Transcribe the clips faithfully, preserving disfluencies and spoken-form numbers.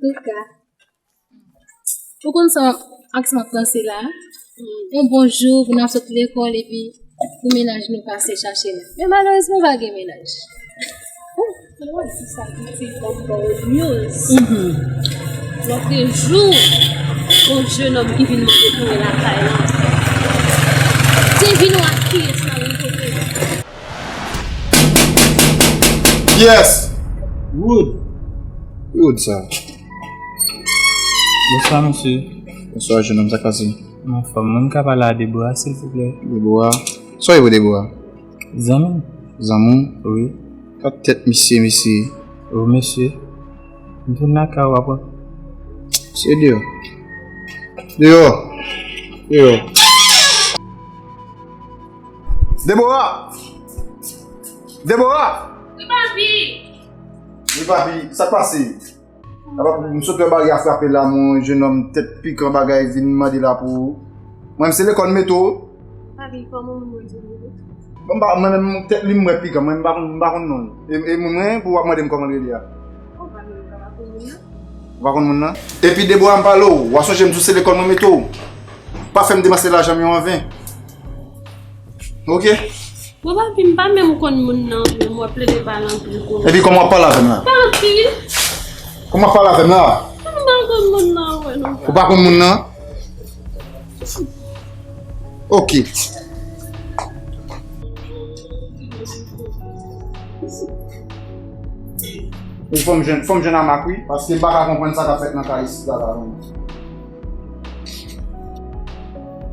Antouka, ou konn sa aksyon ap panse la? Yon bon jou, pou n ap sot lekòl, epi pou mennaj nou pase chache nou. Men malerezman, pa gen mennaj. Ou, ou wè si sa ki ti fanm ba w news. Lòt jou, yon jennonm ki vin mande pou mwen lakay lan. Te vin wè kiyès la, yon kote. Kiyès? Wood. Wood sa. Bonswa, mesye. Bonswa, jennonm, sa k pase? M anfòm. Mwen, m ka pale a Debora, silvouplè? Debora? Sa w ye pou Debora? Zanmi m. Zanmi w? Wi. Gad tèt misye, mesye. O, mesye. M vin lakay ou apre. Mesye, deyò. Deyò. Deyò. Debora! Debora! Wi, papi! Wi, papi, sa k pase? Apa, m sot wè bagay a frape la, mon jennonm, tèt pikan bagay vin mande la pou ou. Mwen, m se lekòl m mete w. Papi, kòman moun mwen di ou? Bon, m pa, mwen menm, tèt li m wè pikan, mwen, m pa konn, m pa konn non l. E, e moun mwen, pou w ap mande m kòman l rele a. Ou pa menm ka pa konn moun nan? Ou pa konn moun nan? Epi Debora, m pale w, w a sonje m di w se lekòl mwen mete w. Pa fè m depanse lajan m yo anven. Oke? Bon, papi, m pa menm konn moun nan, menm w ap plede pale anpil kou. Epi kòman w ap pale avè m la? Papi! Kòman w ap pale avè m la? M pa konn moun nan, wè, non. Ou pa konn moun nan? Oke. Ou fò m jwenn, fò m jwenn Amak, wi. Paske m pa ka konprann sa k ap fèt nan kay isit la, la, non.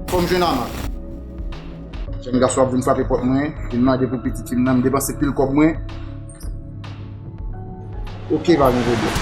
Fò m jwenn Amak. Jèn gason ap vin frape pòt mwen, vin mande pou pitit fi m nan, m depanse pil kòb mwen. Oke, pa gen pwoblèm.